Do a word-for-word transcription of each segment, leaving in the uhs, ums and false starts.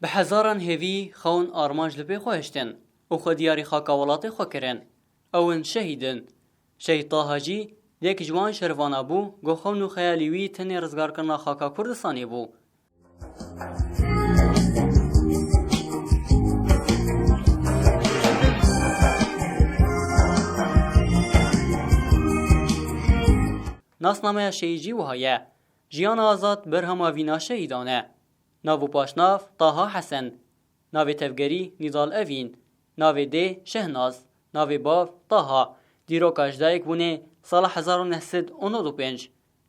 Bi hezaran hêvî, xewn, armanc li pê xwe hiştin û xwe diyarî xaka welatê xwe kirin. Ew in şehîd in. Şehîd Taha jî yek ji wan şervana bû, ku xewn û xeyalî wî tenê rizgarkirina xaka Kurdistanê bû. Nasnameya şehîd jî wiha ye. Jiyana azad berhema vîna şehîdan e. Nav û paşnav Taha Hesen. Navê tevgerî Nîdal Evîn. Navê dê Şehnaz. Navê bav Taha. Dîroka ji dayikbûnê sala hezar û neh sed û nod û pênc.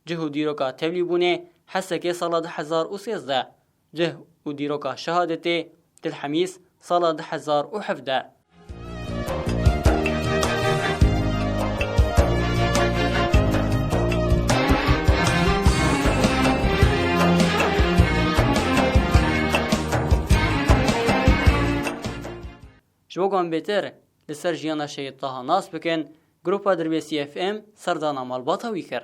Cih û dîroka tevlîbûnê Hesekê sala du hezar û sêzdeh. Cih û dîroka şehadetê Til Hemîs sala du hezar û hevdeh. Ji bo ku em bêtir li ser jiyana Şehîd Taha nas bikin, Grupa Dirbêsî F M serdana malbata wî kir.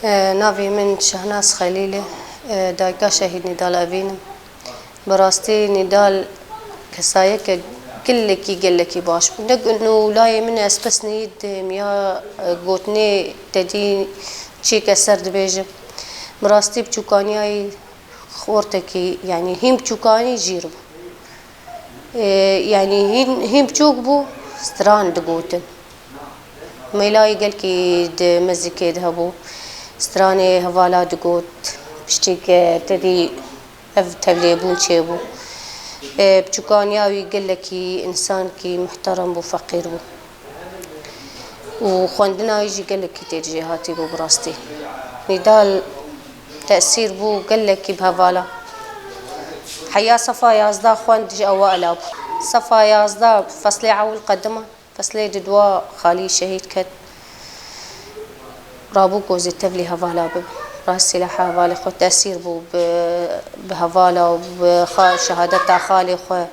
E, navê min Şehnaz Xelîl e. E, dayika Şehîd Nîdal Evîn im. Bi rastî Nîdal kesayeke gelekî, gelekî baş bû. Ne gu-, nû layê min ez pes neyî dêm ya, e, gotinê te dî çêke ser dibêjim. Bi rastî biçûkaniyayî xortekî, yanî hîn biçûkanî jîr bû. Ee, yanî hîn, hîn biçûk bû, stran digotin. Mêlayê gelkî di mezikê de hebû. Stranê hevala digot, piştî ke tedî ev tevlêbûn çêbû. Ee, biçûkaniya wî gelekî însankî muhterem bû, feqîr bû. Û xwendina wî jî gelekî tê jêhatî bû bi rastî. Nîdal tesîr bû gelekî bi hevala. Heya sefa yazdeh xwend ji ewaila bû. Sefa yazdeh feslê ewil qedima, feslê didwa xalî şehîd ket. Rabû ku zî tevlî hevala bibe. Rast sîlaha hevalê xwe tesîr bû bi, bi hevala û bi xa-, şehadeta xalê xwe.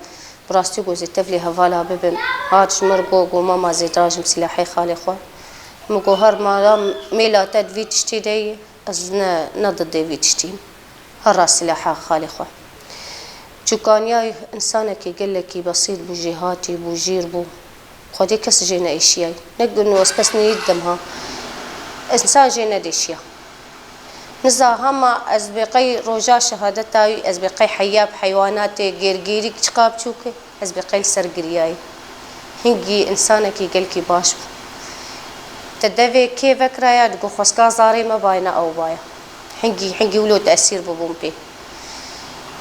Bi rastî ku zî tevlî hevala bibim. Hat ji mir got, got, mama zî dirajim sîlahê xalê xwe. Min got, her mala mêla te di vî tiştî de yî, ez ne, ne didê vî tiştî yim. Her rast sîlaha xalê xwe. Çûkaniya însanekî gelekî besît bû, jêhatî bû, jîr bû. Xwedê kes jê neêşiyayî. Ne gunû ez pes neyî didim ha. Însan jê nedêşiya. Niza hema ez bê qey roja şehadeta wî, ez bê qey heya bi heywanatê gêrgêrîk çiqa biçûk e, ez bê qey li ser giriyayî. Hingî însanekî gelkî baş bû. Te devê kê vekiraya, digo xweska zarê me bayne ew baya. Hingî, hingî wilo tesîr bibûm pê.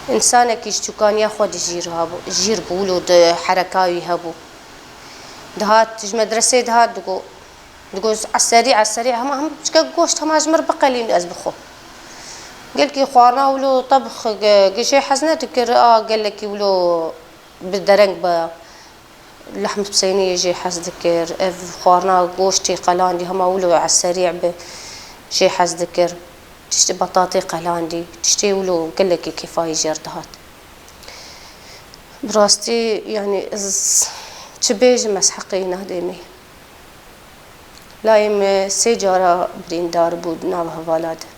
Însanekî ji çûkaniya xwe di jîr hebû, jîr bû, wilo di hereka wî hebû. Dihat, ji medresê dihat, digo, digo, "Eserî, eserî, hema, hema biçike goşt hema ji mir biqelîn ez bixwim." Gelkî xwarina wilo tebx ge-, ge jê hez nedikir, a gelekî wilo bi dereng be. Lehm bi peynî jê hez dikir, ev xwarina goştê qelandî hema wilo eserî bi jê hez dikir. Tiştê betatê qelandî, tiştê wilo gelekî kêfa wî jêr dihat. Bi rastî, yanî, ez çi bêjim, ez heqê wî nadêmê. Layê me sê cara birîndar bû di nav hevala de.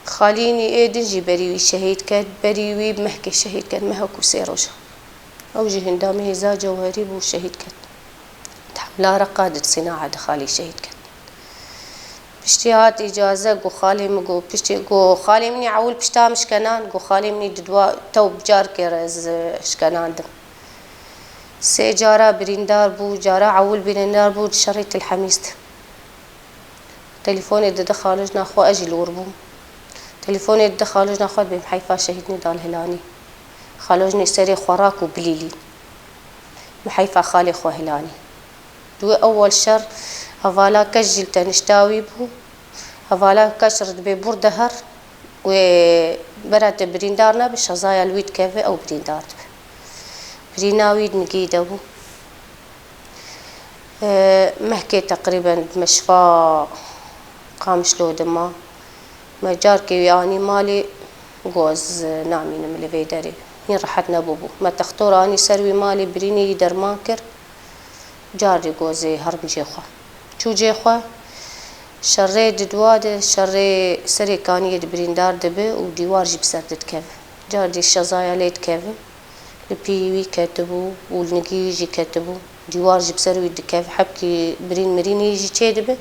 Xalînî ê din jî berî wî şehîd ket, berî wî mehkê şehîd ket, mehek û sê roja. Ew jî hindamê hêza cewherî bû, şehîd ket. Di hemla Reqa di sînae de xalî şehîd ket. Piştî hat îcaze, got xalê min, got piştî, got xalê min ê ewil pişta min şkenan, got xalê min ê didwa tew bi carkê re ez, e, şkenandim. Sê cara birîndar bû, cara ewil birîndar bû di şerê Til Hemîs de. Telîfonê dide xalojna xwe, ez jî li wir bûm. Telîfonê dide xalojna xwe, dibêm heyfa şehîd Nîdal hilanî. Xalojnê serê xwe rak û bilîlî. Min heyfa xalê xwe hilanî. Di wê ewel şer hevala keç jî li tenişta wî bû. Hevala keç re dibê bûr de her, wê bera te birîndar nebe, şezaya li wî dikeve, ew birîndar dibe. Birîna wî di nigî de bû. E, mehkê teqrîben di meşfa Qamişlo de ma. Me carkê wî anî malê, got, ez namînim li vê derê. Hîn rehet nebûbû. Me textor anî ser wî malê, birînê yî derman kir. Carê got, ez ê herim cê xwe. Çû cê xwe. Şerê di dua de şerê serê kaniyê di birîndar dibe û dîwar jî bi ser didikeve. Car dî şezaya lê dikeve. Li pî wî ketibû û li nigî wî jî ketibû. Dîwar jî bi ser wî dikev. Hebkî birîn mirînî jî çêdibe.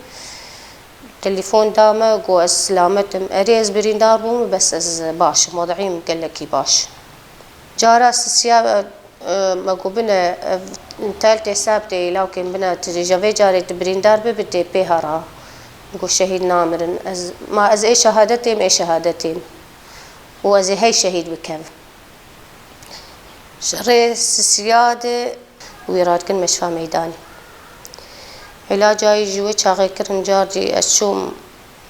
Telefon da me, got, "Ez silamet im." Erê, ez birîndar bûm, bes ez baş im, wed'îm gelekî baş. Cara sisiya, e, me got, "Bine, ev tel tê sebtê, lawkên bine, tu ji vê carê tu birîndar bibi, tê pê hera." Got, "Şehîd namirin." Ez, ma ez ê şehadetê im, ê şehadetê im. Û ez ê hey şehîd bikevim. Ji rê sisiya de wî radikin meşfa meydanê. Îlaca wî ji wê çaxê kirin, car dî ez çûm,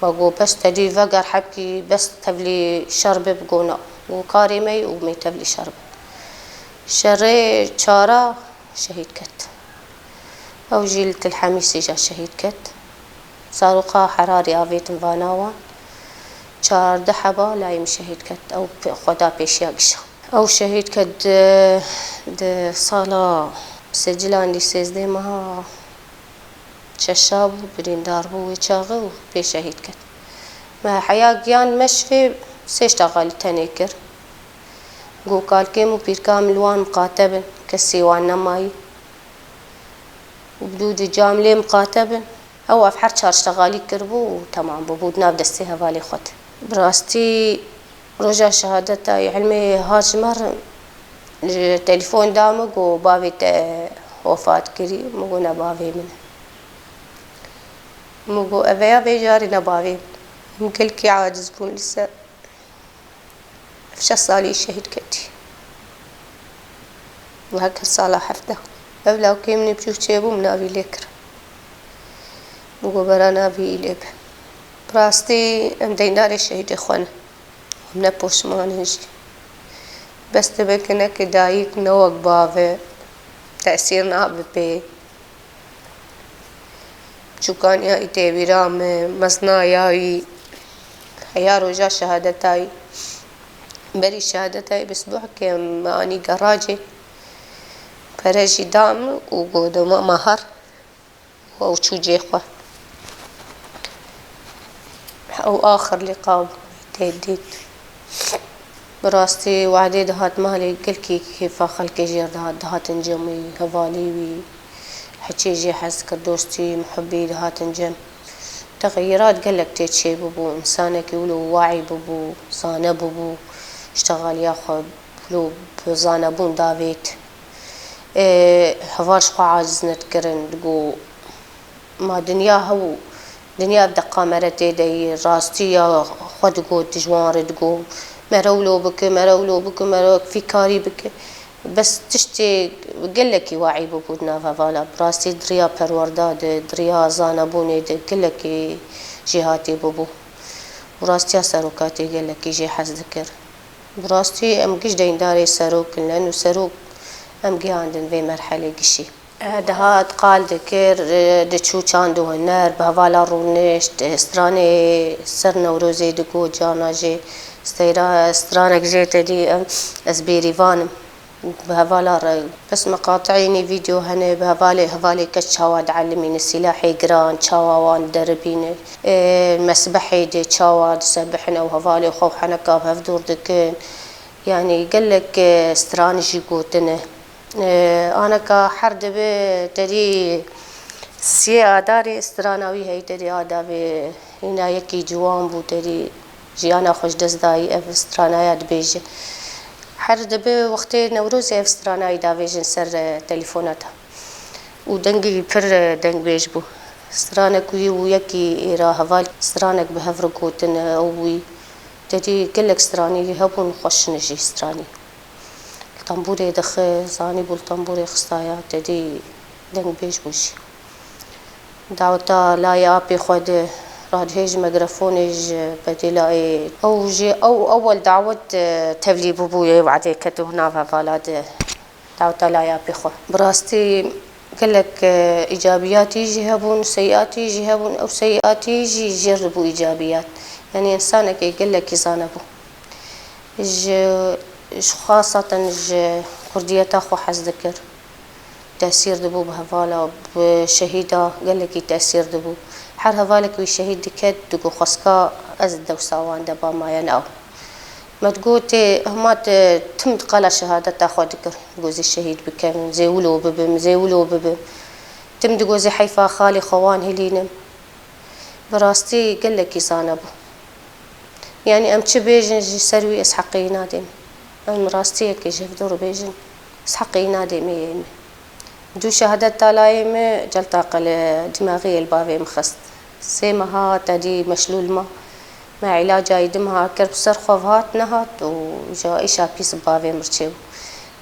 me got, "Bes te dî veger hebkî, bes tevlî şer bib." Got, "Na." Got, "Karê me yî û me tevlî şer bib." Şerê çara şehîd ket. Ew jî li Til Hemîsê ja şehîd ket. Zaroka Herarê avêtin vana wan. Çardeh heba layê min şehîd ket. Ew pê-, xwe da pêşiya gişa. Ew şehîd ket di, di sala Secilan dî sêzdeh meha çeşa bû, birîndar bû wê çaxê û pê şehîd ket. Me heya giyan meşvê sê ştaxalî tenê kir. Got, "Kalkêm û pîrka min li wan miqate bin, kesê wan nemayî." Û bi dû di cam lê miqate bin. Ew ev her çar ştegalî kiribû û temam bûbû di nav destê hevalê xwe de. Bi rastî roja şehadeta Îlmê hat ji me re, ji telefon da min, got, "Bavê te wefat kirî." Min got, "Ne bavê min e." Min got, "Ev ya vê carê ne bavê min." Min gelkî aciz bûn li ser. Ev şeş salî şehîd ketî. Û her kes sala hevdeh. Ev lawkê min ê biçûk çêbû, min navî lê kir. Min got, "Bera navî wî lê be." Bi rastî em deyndarê şehîdê xwe ne. Em ne poşman in jî. Bes dibe ki ne ki dayik ne wek bav e. Tesîr nabe pê. Çûkaniya wî tê bîra me, meznaya wî, heya roja şehadeta wî, berî şehadeta wî bi sibuhkê me anî geracê, pere jî da min û got, "Dema me her." Û ew çû cê xwe. Ew axir lîqa bû tê dît. Bi rastî wehdê dihat malê, gelkî kêfa xelkê jê re dihat, dihatin cem wî, hevalî wî, heçê jê hez dikir, dostî, muhibbî dihatin cem. Texeyîrat gelek tê çêbûbû, însanekî wilo waî bûbû, zane bûbû, ji texaliya xwe wilo bi zanebûn davêt. Ê, heval ji xwe aciz nedikirin, digot, Ma dinya hew, dinya ev deqa mere tê de yî, rastiya xwe digot, ji wan re digot, mere wilo bike, mere wilo bike, mere fîkarî bike. Bes tiştê gelekî waî bûbû di nav hevala. Bi rastî di riya perwerda de, di riya zanebûnê de gelekî jêhatî bûbû. Û rastiya seroka tê gelekî jê hez dikir. Bi rastî em giş deyndarê serok in, leno serok em gihandin vê merhelê gişî. E, dihat qal dikir, e, diçû çand û huner, bi hevala rûnişt, e, stranê ser Newrozê digot, cana jê steyra, stranek jê te dî, em, ez bêrîvan im. Bi hevala re, bes meqatînî vîdeo hene, bi hevalê, hevalê keç çawa dielimîne, sîlahê giran, çawa wan deribîne, e, mesbehê de çawa disebihin ew hevalê xwe û heneka bi hev dûr dikin. Yanî gelek, e, stran jî gotine. E, aneka her dibe te dî siyê adarê strana wî hey te dî adavê hîna yekî ciwan bû te dî jiyana xwe ji dest dayî ev stranaya dibêje. Her dibe wextê Newrozê ev stranayî davêjin ser, e, telefona te. Û dengê wî pir, e, dengbêj bû. Stranek wî û yekî êra heval stranek bi hev re gotine ew wî. Te dî gelek stranî hebûn xweş ne jî stranî. Li tembûrê dixist, zanîbû li tembûrê xistaya, te dî dengbêj bû jî. Daweta layê apê xwe di radihêj mîkrofonê ji bedêlayê. Ew jî ew ewel dawet, e, tevlî bûbûyê wehdê ketibû nav hevala di daweta layê apê xwe. Bi rastî gelek, e, îcabiyatî jî hebûn, seyiatî jî hebûn. Ew seyiatî jî jêr dibû îcabiyat. Yanî însanekî gelekî zane bû. Ji, ji xaseten ji kurdiyeta xwe hez dikir. Tesîr dibû bi hevala, bi şehîda gelekî tesîr dibû. Her hevalek wî şehîd diket, digo xwestka ez dewsa wan de bamayen ew. Me digot, ê, hema te tim qala şehadeta xwe dikir, digo zê şehîd bikevin, zê wilo bibim, zê wilo bibim. Tim digo zê heyfa xalê xwe wan hilînim. Bi rastî gelekî zane bû. Yanî em çi bêjin ji ser wî ez heqê wî nadêm. Em rastiyekê ji hevdû re bêjin, ez heqê wî nadêm ê yê min. Dû şehadet da layê min, celta qele dimexî yê li bavê min xist. Sê meha tedî meşlûl ma. Me îlaca yî du meha kir, bi ser xwe ve hat nehat û ja îşa pîs bi bavê min re çêbû.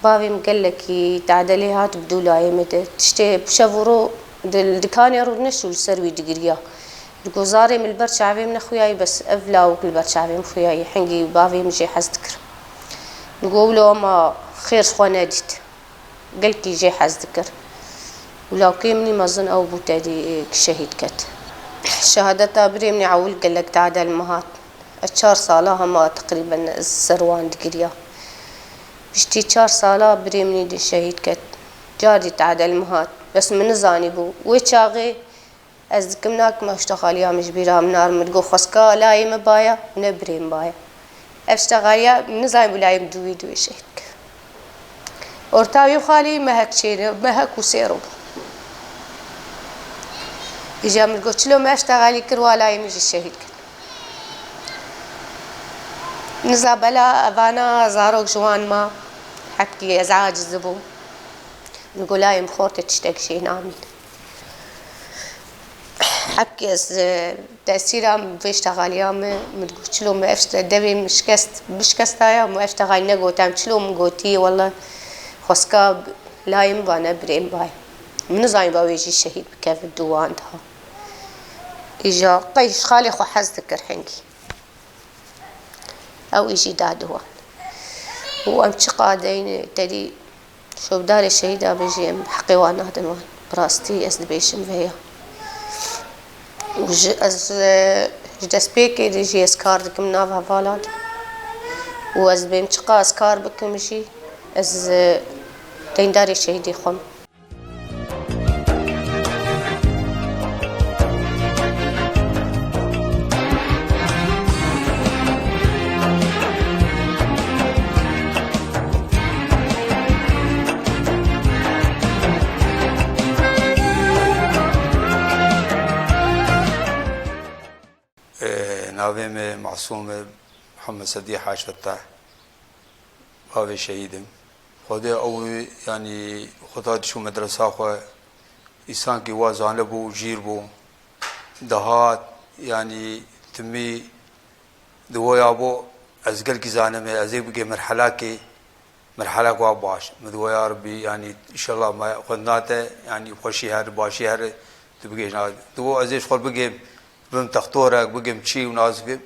Bavê min gelekî tedelê hat bi dû layê min de. Tiştê bi şev û ro di, li dikanê rû neşû li ser wî digiriya. Digo zarê min li ber çavê min nexuyayî, bes ev lawik li ber çavê min xuyayî. Hingî bavê min jê hez dikir. Digo wilo ema xêr ji xwe nedît. Gelkî jê hez dikir. Û lawkê min î mezin ew bû tedî, ê, şehîd ket. Şehadeta birê min ê ewil gelek tade li min hat. Ez çar sala hema teqrîben ez ser wan digiriya. Piştî çar sala birê min î din şehîd ket. Carî tade li min hat. Bes min nizanîbû. Wê çaxê Ez dikim nakim ew ştexaliya min ji bîra min narim. Min digot xweska layê me baya û ne birê min baya. Ev ştexaliya min nizanîbû layê min dû wî dû wê şehîd bike. Orta wî û xalî mehek çêne, mehek û sê roj bû. Îja min digot çilo me ev ştexalî kir wa layê min jî şehîd kir. Niza bela evana zarok ji wan ma hepkî ez aciz dibûm. Min digot layê min xortê tiştek jê namîne. Hepkî ez, e, tesîra vê ştexaliya min, min digot çilo me ev şte devê min şikest, bişkestaya, min ev ştexalî negotem, çilo min gotî, wele xweska layê min ba ne birê min bay. Min nizanî ba wê jî şehîd bikeve dû wan daha. Îja qey ji xalê xwe hez dikir hingî. Ew ê jî da di wan. Û em çiqa deyne tedî şodarê şehîda be jî em heqê wan nadin wan. Bi rastî ez dibêjim vê ya. Û ji, ez, e, ji destpêkê de jî ez kar dikim nav hevalan de. Û ez dibêm çiqa ez kar bikim jî ez, e, deyndarê şehîdê xwe me. Ee, navê me Masûm e, Mihemed Sedî Haşeta. Bavê şehîd im. Xwedê ew, yanî, xwe ta diçû medresa xwe, îsankî wa zane bû, jîr bû. Dihat, yanî, timî diwo ya bo, ez gelkî zane me, ez ê bigê merhelakê, merhelak wa baş. Min diwo ya Rebî, yanî, înşallah me xwendina te, yanî, xweşî here, başî here, tu bigêjna. Diwo ez ê ji xwe bigêm, bim textorek, bigim çî û nazikim.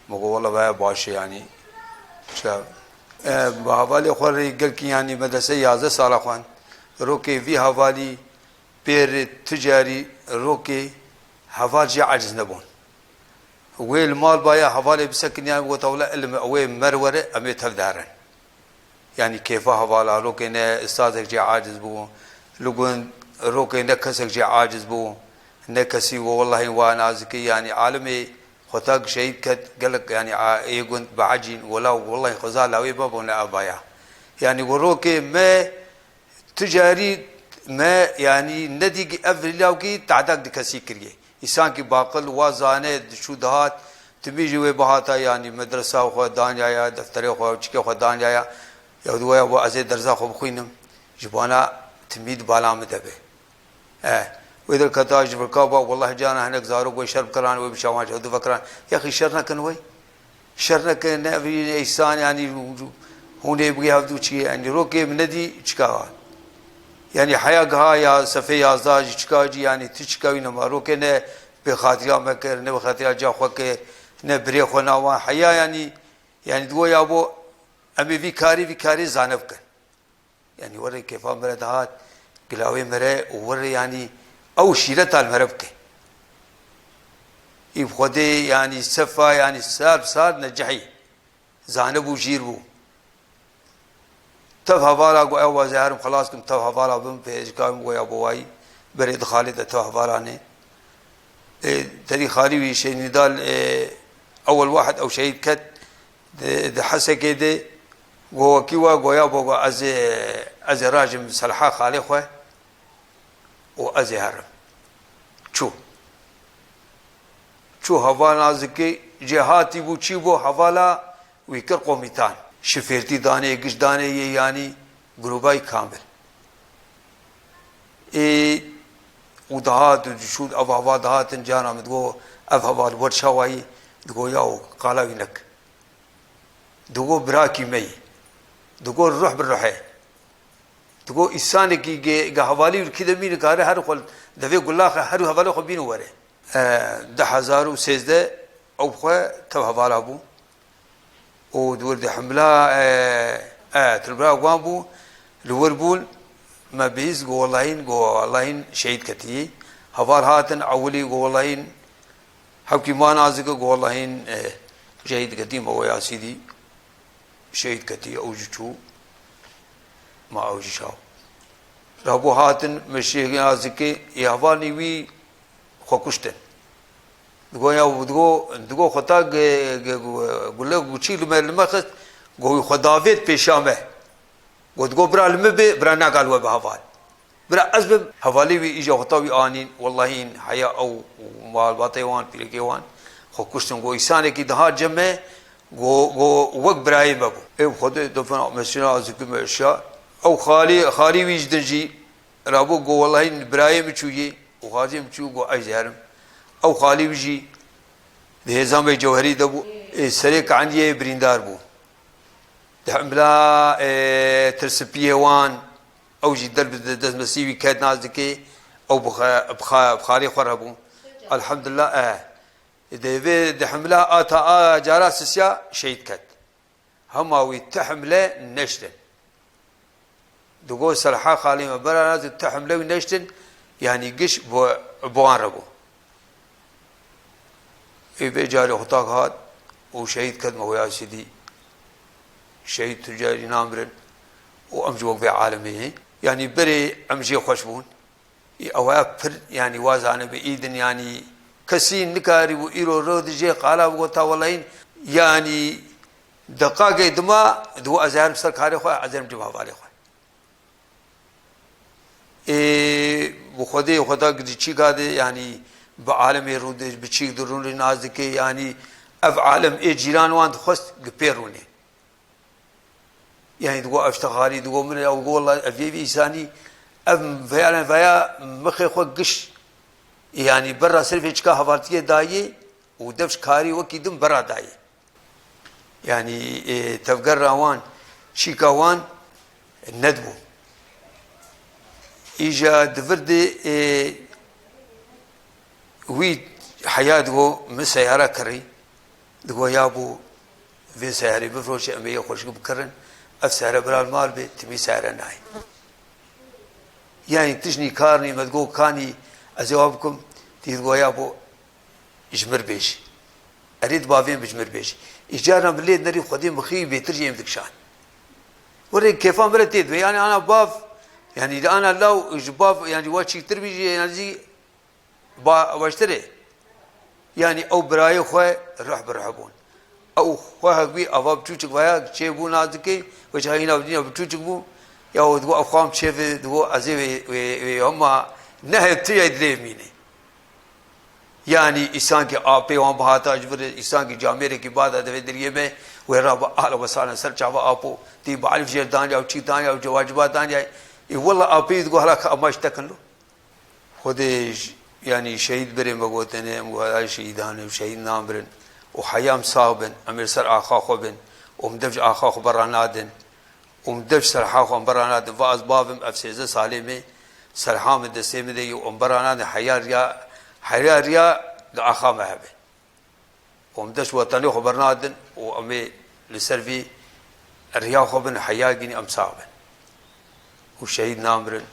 Min got, "Wele vaya baş e, yanî." Çika, e, bi hevalê xwe rê gelkî, yanî medreseyê yazdeh sala xwend. Rokê vî hevalî pêrê tu carî rokê heval jê aciz nebûn. Wê li mal baya hevalê bisekiniya, got, "Wele ilim wê mer were, em ê tev de herin." Yanî kêfa hevala, rokê ne ustazek jê aciz bû, li gund rokê ne kesek jê aciz bû, ne kesî got, "Wellahî wa nazikî." Yanî alimê xwe ta şehîd ket, gelek, yanî, a, ê gund biecîn, wela, wellahî xweza lawê me bo ne avaya. Yanî got, rokê me tu carî me, yanî, nedî ev lawkî tehdak di kesî kiriye. Însankî baqil wa zane, diçû dihat, timî jî wê bihata, yanî medresa xwe danyaya, defterê xwe, çikê xwe danyaya. Ya diwe ya bo ez ê derza xwe bixwînim, ji bona timî di bala min de be. E, wê derketa ji vir ka ba, wellahî cana hinek zarok wê şer bikiran, wê bi çawan ji hev divekiran. Yexî şer nekin wê. Şer neke, ne evî ne îsan, yanî hûn ê bigê hevdû çi ye? Yanî rokê min nedî çika hat. Yanî heya giha ya sefê yazdeh jî çika jî, yanî tu çika wî nema. Rokê ne bê xatira me kir, ne bê xatira ca xwe kir, ne birê xwe nawan. Heya yanî, yanî diwo ya bo em ê vî karî, vî karî zane bikin. Yanî werê kêfa min re dihat, gilavê min re û werê yanî ew şîreta li min re bike. Î bi Xwedê yanî sefa yanî sar bi sar necihî. Zane bû, jîr bû. Tev hevala got, ew wazê herim xelas kim, tev hevala bim, pê ji ka min goya bo wayî, berê di xalê de tev hevala ne. Ê, terî xalî wî Şehîd Nîdal, ê, ewel wahid ew şehîd ket di, di Hesekê de, go wekî we goya bo, go ez ê, ez ê rajim selha xalê xwe û ez ê herim. Çû. Çû heval nazikê, cê hatî bû, çî bû, hevala wî kir komîtan. Şifêrtî danê, giş danê yê, yanî grûbayî kamil. Ê, û dihat û dişû, ev heval dihatin, cara min digo, ev heval wer çawa yî? Digo, yaw, qala wî nek. Digo, birakî me yî. Digo, ruh bi ruh e. Digo, îsanekî ge, ge hevalî û kî de mî nikare her xwe devê gulaxe, her hevalê xwe bîn û were. E, du hezar û sêzdeh ew bi xwe tev hevala bû. Û di wir de hemla, e, e, tilbira wan bû, li wir bûn, me bihîst, go wellahîn, go wellahîn şehîd ketî. Heval hatin ewilî, go wellahîn, hewkî ma nazik, go wellahîn, e, şehîd ketî, me we Yasîdî şehîd ketî, ew jî çû, ma ew jî çaw. Rabû hatin, me şehîd nazikê, ê hevalnî wî xwe kuştin. Digo ya, digo, digo xwe ta ge-, ge-, gule guçî li me, li me xist, go wî xwe davêt pêşa me. Go digo, bira li min bê, bira naka li we bi heval. Bira ez bim, hevalê wî îja xwe ta wî anîn, wellahîn heya ew malbatê wan, pîrekê wan xwe kuştin. Go îsanekî dihat cem me, go, go wek birayê me bû. Ew Xwedê dofina mesîna zikî me şa. Ew xalî, xalî wî ji din jî rabû, go wellahîn birayê min çûyî. Û xalî min çû, go ez jî herim. Ew xalî wî jî di hêza me cewherî de bû. Ê, serê Kaendiyê birîndar bû. Di hemla, ê, tirsipiyê wan, ew jî der bi destmesî wî ket nazdikê, ew bi xe-, bi xa-, bi xalê xwe re bû. Elhamdulillah, e. Di vê, di hemla a ta a cara sisiya şehîd ket. Hema wî ti hemle neştin. Digo Selha xalê me bera nas, ti hemle wî neştin, yanî giş bo, bo wan re bû. Ê vê carê xwe tak hat û şehîd ket me wê Yasîdî. Şehîd tu carî namirin û em ji wek vê alemê yê. Yanî berê em jê xweş bûn. Ê, ew ya pir, yanî, wa zanibe, î din, yanî, kesî nikarîbû îro ro dijê qala bigota, welehîn, yanî, deqakê dima, digo ez herim ser karê xwe, ez herim cem hevalê xwe. Ê, bi Xwedê, Xweda gidî çîka de, yanî, bi alemê rû de, bi çîk de rûnê nazdikê, yanî, ev alem ê cîran wan dixwest, gi pê rûnê. Yanî digo ev ji te xalî, digo min e, ew digo wela ev yê vî îsanî, ev veya ne veya mixê xwe giş. Yanî berra serfê çika hevaltiyê dayê û dev ji karî wekî din berra dayê. Yanî, e, tevgera wan, çîka wan nedibû. Îja di vir de, e, Wî heya digo, min seyara kirî. Digo, ya bû vê seyarê bifroşe, em ê yê xweşik bikirin. Ev seyare bira li mal bê, timî seyare nayê. Yanî tişt nî kar nî, me digo, kanî ez ê wa bikim. Tî digo, ya bû ji mir bêjî. Erê di bavên bi ji mir bêjî. Îcarna bi lê nerî Xwedê mixî bêtir jî êm dikişan. Werê kêfa min re tê dibe. Yanî ana bav, yanî li ana law ji bav, yanî wa çîktir bî jî, yanî jî ba-, baştir e. Yanî ew birayê xwe ruh bi ruh bûn. Ew xwe hek wî ava biçûçik vaya çêbû nazdikê, wê çaxê hîna bi dîna biçûçik bû. Ya û digo ev xwe em çêve, digo ez ê wê, wê, wê hema nehê tu ya dilê mîne. Yanî îsankî apê wan bihata ji vir, îsankî camêrekî bada devê diriyê me, wê raba ala wesana ser çava apo, tî bi alif jêr danya û çî danya û cewaciba danya. Ê wela apê digo hala ka amaş tekin lo. Xwedê j-, yanî şehîd birê me gotine, em guhadar şehîdan û şehîd namirin. Û heya em sax bin, em ê li ser axa xwe bin. Û em dev ji axa xwe berra nadin. Û em dev ji serha xwe em berra nadin. Va ez bavim, ev sêzdeh salê me, serha min destê min de yê û em berra nadin. Heya riya, heya riya li axa me hebe. Û em dest wetanê xwe bernadin û em ê li ser vî riya xwe bin, heya gînî em sax bin. Û şehîd namirin.